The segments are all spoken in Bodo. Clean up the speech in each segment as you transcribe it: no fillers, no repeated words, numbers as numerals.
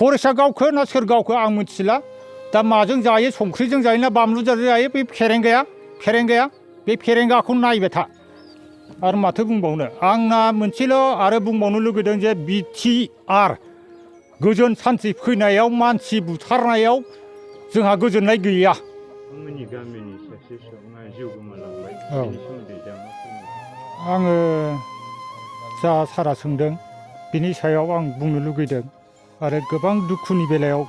फरेस्टआ गावखो ना सोर गावखो आं मिथिला दा माजों जायो संख्रिजों जायो ना बानलुजों जायो बे फेरेंगाया बे फेरेंगाखौ नायबाय था आरो माथो बुंबावनो आंना मोनसेल' आरो बुंबावनो लुगैदों जे BTR गोजोन सान्थि फैनायाव मानसि बुथारनायाव जोंहा गोजोननाय गैया। आंनि गामिनि सासे सुबुङा जिउ गोमालांबाय औ बेनि सोमोन्दै दा मा फोरमायनो? आङो जा सारा सोंदों बिनि सायाव आं बुंनो लुगैदों आरो गोबां दुखुनि बेलायाव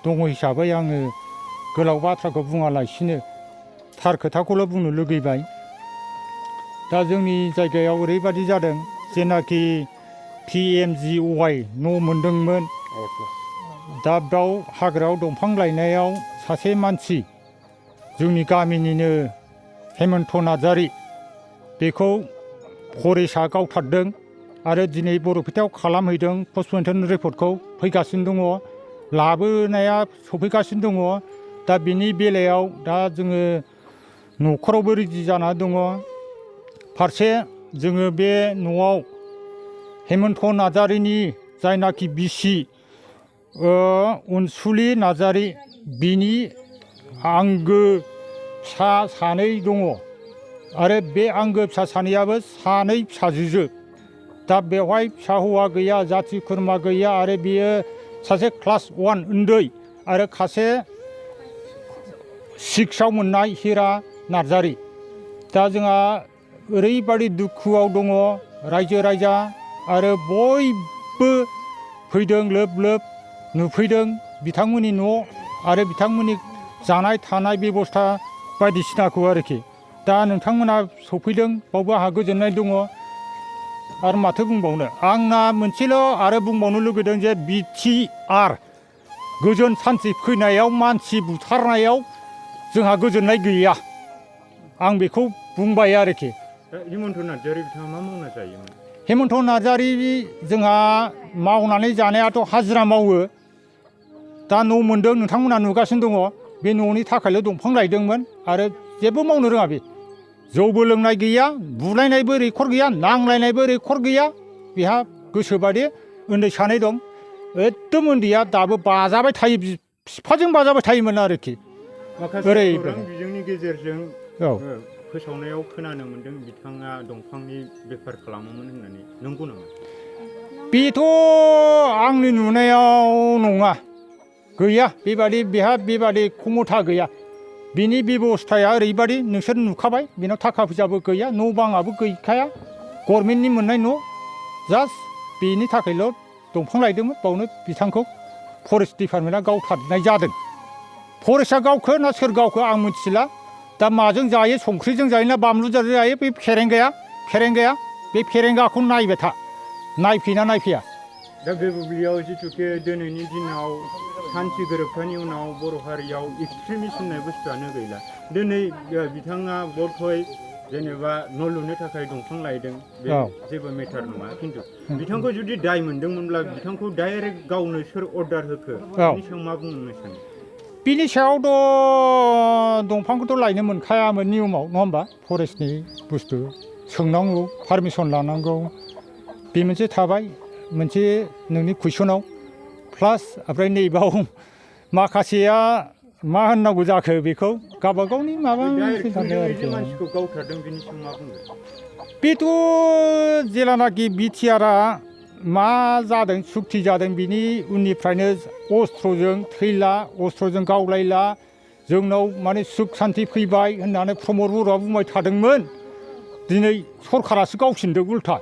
दङ हिसाबै आङो गोलाव बाथ्राखौ बुङालासिनो थार खोथाखौल' बुंनो लुगैबाय। दा जोंनि जायगायाव ओरैबादि जादों जेनाखि PMGY न' मोनदोंमोन दा बेयाव हाग्रायाव दंफां लायनायाव सासे मानसि जोंनि गामिनिनो हेमन्त नार्जारि बेखौ फरेस्टआ गावथारदों आरो दिनै बरपेटायाव खालामहैदों पस्टमर्टेम रिपर्टखौ फैगासिनो दङ लाबोनाया सफैगासिनो दङ। दा बिनि बेलायाव दा जोङो न'खरावबो रेडि जाना दङ। फारसे जोङो बे न'आव हेमन्त नार्जारिनि जायनाखि बिसि अनसुलि नार्जारि बिनि आंगो फिसा सानै दङ आरो बे आंगो फिसा सानैयाबो सानै फिसाजोजो। दा बेवहाय फिसा हौवा गैया जाथि खुरमा गैया आरो बियो सासे क्लास 1 उन्दै आरो सासे 6आव मोननाय हिरा नार्जारि। दा जोंहा ओरैबादि दुखुआव दङ रायजो राजा आरो बयबो फैदों लोब लोब नुफैदों बिथांमोननि न' आरो बिथांमोननि जानाय थानाय बेबस्था बायदिसिनाखौ आरोखि। दा नोंथांमोना सफैदों बावबो आंहा गोजोननाय दङ आरो माथो बुंबावनो आंना मोनसेल' आरो बुंबावनो लुगैदों जे BTR गोजोन सान्थि फैनायाव मानसि बुथारनायाव जोंहा गोजोननाय गैया आं बेखौ बुंबाय आरोखि। हेमन्त नार्जारि बिथाङा मा मावना जायोमोन? हेमन्त नार्जारि जोंहा मावनानै जानायाथ' हाजिरा मावो। दा न' मोनदों नोंथांमोना नुगासिनो दङ बे न'नि थाखायल' दंफां लायदोंमोन आरो जेबो मावनो रोङा बे। जौबो लोंनाय गैया बुलायनायबो रेकर्ड गैया नांलायनायबो रेकर्ड गैया बेहा गोसोबादि उन्दै सानै दं एकदम उन्दैया दाबो बाजाबाय थायो बिफाजों बाजाबाय थायोमोन आरोखि। माखासे खौरां बिजोंनि गेजेरजों फोसावनायाव खोनानो मोन्दों बिथाङा दंफांनि बेफार खालामोमोन होननानै नंगौ नामा? बेथ' आंनि नुनायाव नङा गैया बेहा बेबादि खमथा गैया। बिनि बेबस्थाया ओरैबादि नोंसोर नुखाबाय बेनाव थाखा फैसाबो गैया न' बाङाबो गैखाया गभर्नमेन्टनि मोननाय न' जास्ट बेनि थाखायल' दंफां लायदोंमोन बावनो बिथांखौ फरेस्ट डिपार्टमेन्टआ गावथारनाय जादों। फरेस्टआ गावखो ना सोर गावखो आं मिथिला दा माजों जायो संख्रिजों जायो ना बानलुजों जायो बे फेरेंगाया बे फेरेंगाखौ नायबाय था नायफैना नायफैया। दा बे बुब्लियाव जिथुके दिनैनि दिनाव सान्थि गोरोबथानि उनाव बर' हारियाव एक्सट्रिमिस्ट होननाय बुस्थुआनो गैला। दिनै बिथाङा बधय जेनेबा न' लुनो थाखाय दंफां लायदों बे जेबो मेटार नङा खिन्थु बिथांखौ जुदि दाय मोनदोंमोनब्ला बिथांखौ डाइरेक्ट गावनो सोर अर्डार होखो बेनि सायाव मा बुंनो सानो? बिनि सायावथ' दंफांखौथ' लायनो मोनखायामोन नियमाव नङा होमबा फरेस्टनि बुस्थु सोंनांगौ पारमिसन लानांगौ बे मोनसे थाबाय मोनसे नोंनि कुइसनाव प्लास ओमफ्राय नैबाव माखासेया मा होननांगौ जाखो बेखौ गावबागावनि माबा मानसिखौ गावथारदों बेनि सायाव मा बुंगोन? बेथ' जेलानाखि BTRआ मा जादों सुक्ति जादों बिनि उननिफ्रायनो अस्त्रजों थैला अस्त्रजों गावलायला जोंनाव माने सुख सान्थि फैबाय होननानै प्रमद बर'आ बुंबाय थादोंमोन। दिनै सरखारासो गावसिनदों उल्था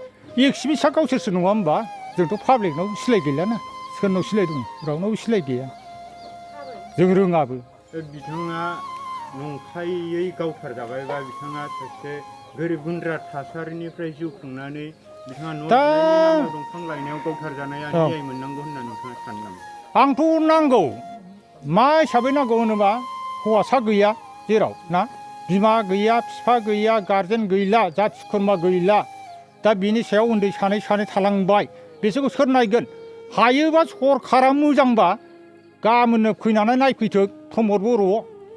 एक्टिभिस्टआ गावसोरसो नङा होमबा जोंथ' पाब्लिकनाव सिलाय गैलाना सोरनाव सिलाय दं रावनावबो सिलाय गैया जों रोङाबो। बिथाङा नंखायै गावथारजाबायबा बिथाङा सासे गोरिब गुन्द्रा थासारिनिफ्राय जिउ खुंनानै बिथाङा न' लुनायनि दंफां लायनायाव गावथारजानाया न्याय मोननांगौ होनना नोंथाङा सानो नामा? आंथ' नांगौ मा हिसाबै नांगौ होनोबा हौवासा गैया जेराव ना बिमा गैया बिफा गैया गारजेन गैला जाथि खुरमा गैला दा बिनि सायाव उन्दै सानै थालांबाय बिसोरखौ सोर नायगोन? हायोबा सरखारा मोजांबा गाबोननो फैनानै नायफैथों प्रमद बर'आव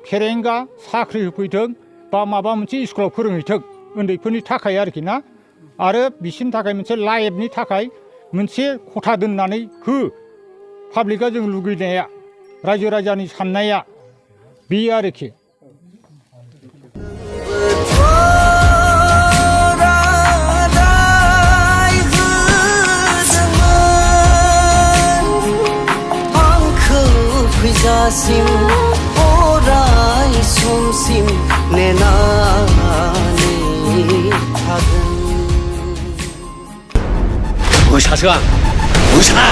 फेरेंगा साख्रि होफैथों बा माबा मोनसे स्कुलाव फोरोंहैथों उन्दैफोरनि थाखाय आरोखि ना आरो बिसोरनि थाखाय मोनसे लाइफनि थाखाय मोनसे खथा दोननानै हो पाब्लिकआ जों लुगैनाया रायजो राजानि साननाया बेयो आरोखि फैजासिम अराय समसिम नेनानै थागोन। मोसासो आं मोसा